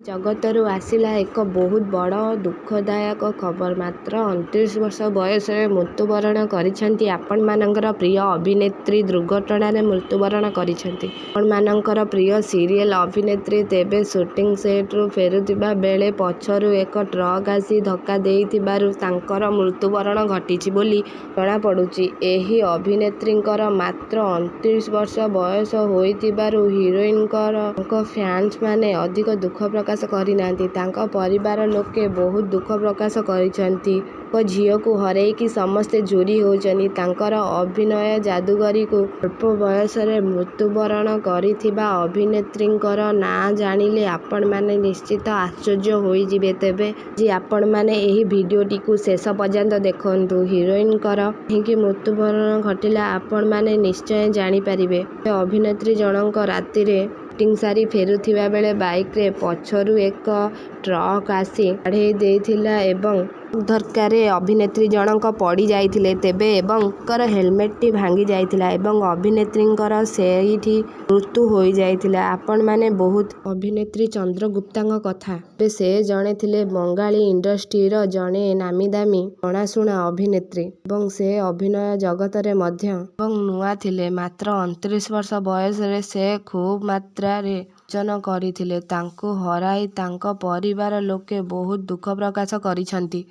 ଜଗତରୁ ଆସିଲା ଏକ ବହୁତ ବଡ଼ ଦୁଃଖଦାୟକ ଖବର। ମାତ୍ର 29 ବର୍ଷ ବୟସରେ ମୃତ୍ୟୁବରଣ କରିଛନ୍ତି ଆପଣମାନଙ୍କର ପ୍ରିୟ ଅଭିନେତ୍ରୀ। ଦୁର୍ଘଟଣାରେ ମୃତ୍ୟୁବରଣ କରିଛନ୍ତି ଆପଣମାନଙ୍କର ପ୍ରିୟ ସିରିଏଲ ଅଭିନେତ୍ରୀ। ତେବେ ସୁଟିଂ ସେଟରୁ ଫେରୁଥିବା ବେଳେ ପଛରୁ ଏକ ଟ୍ରକ ଆସି ଧକ୍କା ଦେଇଥିବାରୁ ତାଙ୍କର ମୃତ୍ୟୁବରଣ ଘଟିଛି ବୋଲି ଜଣାପଡୁଛି। ଏହି ଅଭିନେତ୍ରୀଙ୍କର ମାତ୍ର 29 ବର୍ଷ ବୟସ ହୋଇଥିବାରୁ ହିରୋଇନଙ୍କର ତାଙ୍କ ଫ୍ୟାନ୍ସମାନେ ଅଧିକ ଦୁଃଖ ପ୍ରକାଶ କରିନାହାନ୍ତି। ତାଙ୍କ ପରିବାର ଲୋକେ ବହୁତ ଦୁଃଖ ପ୍ରକାଶ କରିଛନ୍ତି। ତାଙ୍କ ଝିଅକୁ ହରେଇକି ସମସ୍ତେ ଝୁରି ହେଉଛନ୍ତି। ତାଙ୍କର ଅଭିନୟ ଯାଦୁଗରୀକୁ। ଅଳ୍ପ ବୟସରେ ମୃତ୍ୟୁବରଣ କରିଥିବା ଅଭିନେତ୍ରୀଙ୍କର ନାଁ ଜାଣିଲେ ଆପଣମାନେ ନିଶ୍ଚିତ ଆଶ୍ଚର୍ଯ୍ୟ ହୋଇଯିବେ। ତେବେ ଆଜି ଆପଣମାନେ ଏହି ଭିଡିଓଟିକୁ ଶେଷ ପର୍ଯ୍ୟନ୍ତ ଦେଖନ୍ତୁ। ହିରୋଇନଙ୍କର କାହିଁକି ମୃତ୍ୟୁବରଣ ଘଟିଲା ଆପଣମାନେ ନିଶ୍ଚୟ ଜାଣିପାରିବେ। ତେବେ ଅଭିନେତ୍ରୀ ଜଣଙ୍କ ରାତିରେ ସୁଟିଂ ସାରି ଫେରୁଥିବା ବେଳେ ବାଇକରେ ପଛରୁ ଏକ ଟ୍ରକ ଆସି ବାଡେଇ ଦେଇଥିଲା ଏବଂ ଧକ୍କାରେ ଅଭିନେତ୍ରୀ ଜଣଙ୍କ ପଡି ଯାଇଥିଲେ। ତେବେ ଏବଂ ତାଙ୍କର ହେଲମେଟଟି ଭାଙ୍ଗି ଯାଇଥିଲା ଏବଂ ଅଭିନେତ୍ରୀଙ୍କର ସେଇଠି ମୃତ୍ୟୁ ହୋଇଯାଇଥିଲା। ଆପଣମାନେ ବହୁତ ଅଭିନେତ୍ରୀ ଚନ୍ଦ୍ର ଗୁପ୍ତାଙ୍କ କଥା। ତେବେ ସେ ଜଣେ ଥିଲେ ବଙ୍ଗାଳୀ ଇଣ୍ଡଷ୍ଟ୍ରିର ଜଣେ ନାମୀଦାମୀ ଜଣାଶୁଣା ଅଭିନେତ୍ରୀ ଏବଂ ସେ ଅଭିନୟ ଜଗତରେ ମଧ୍ୟ ଏବଂ ନୂଆ ଥିଲେ। ମାତ୍ର 29 ବର୍ଷ ବୟସରେ ସେ ଖୁବ ମାତ୍ରାରେ ଅର୍ଜନ କରିଥିଲେ। ତାଙ୍କୁ ହରାଇ ତାଙ୍କ ପରିବାର ଲୋକେ ବହୁତ ଦୁଃଖ ପ୍ରକାଶ କରିଛନ୍ତି।